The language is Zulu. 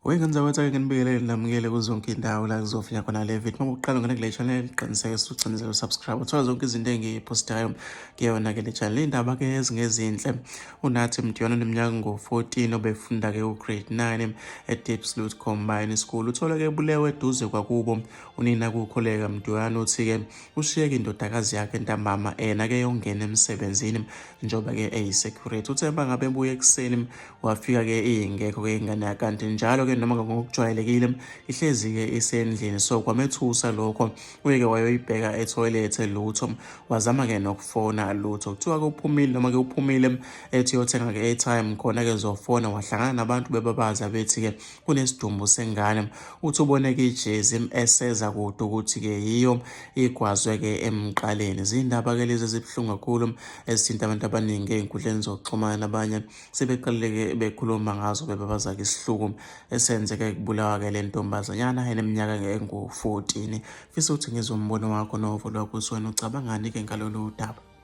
Wengane zakwethu ake nginibingelele namukele kuzonke indawo la kuzofika khona le video. Uma uqala ungena kule channel qiniseka ucinezele usubscribe uthola zonke izinto engiyiphostayo kuyona ke le channel. Indaba ke ezingezinhle uNathi Mdiywana oneminyaka ngo-14 obefunda ke ugrade 9 eDiepsloot Combined School uthola ke ebulewe eduze kwakubo unina kuKholeka Mdiywana uthi ke ushiyeke indodakazi yakhe ntambama ena ke yongena emsebenzini njengoba ke eyi-security. Uthe bangabe ebuya ekuseni wafika-ke ingekho-ke ingane yakhe kanti njalo-ke noma ngokujwayelekile ihlezi-ke isendlini so kwamethusa lokho uye-ke wayoyibheka ethoyilethe lutho wazama-ke nokufona lutho kuthiwa-ke uphumile noma-ke uphumile ethi uyothenga-ke airtime khona-ke zofona wahlangana nabantu bebabaza bethi-ke kunesidumbu sengane uthi uboneke ijezi eseza kude ukuthi-ke yiyo igwazwe-ke emqaleni zindaba-ke lezi ezibuhlungu kakhulu ezithinta abantu abaningi ey'nkundleni zokuxhumana nabanye sebeqalile-ke bekhuluma ngazo bebabaza-ke isihluku esenzeke kubulawa-ke le ntombazanyana eneminyaka engu-14. Fisa ukuthi ngizwe umbono wakho novo lwakho ukuthi wena ucabangani-ke ngalolu daba.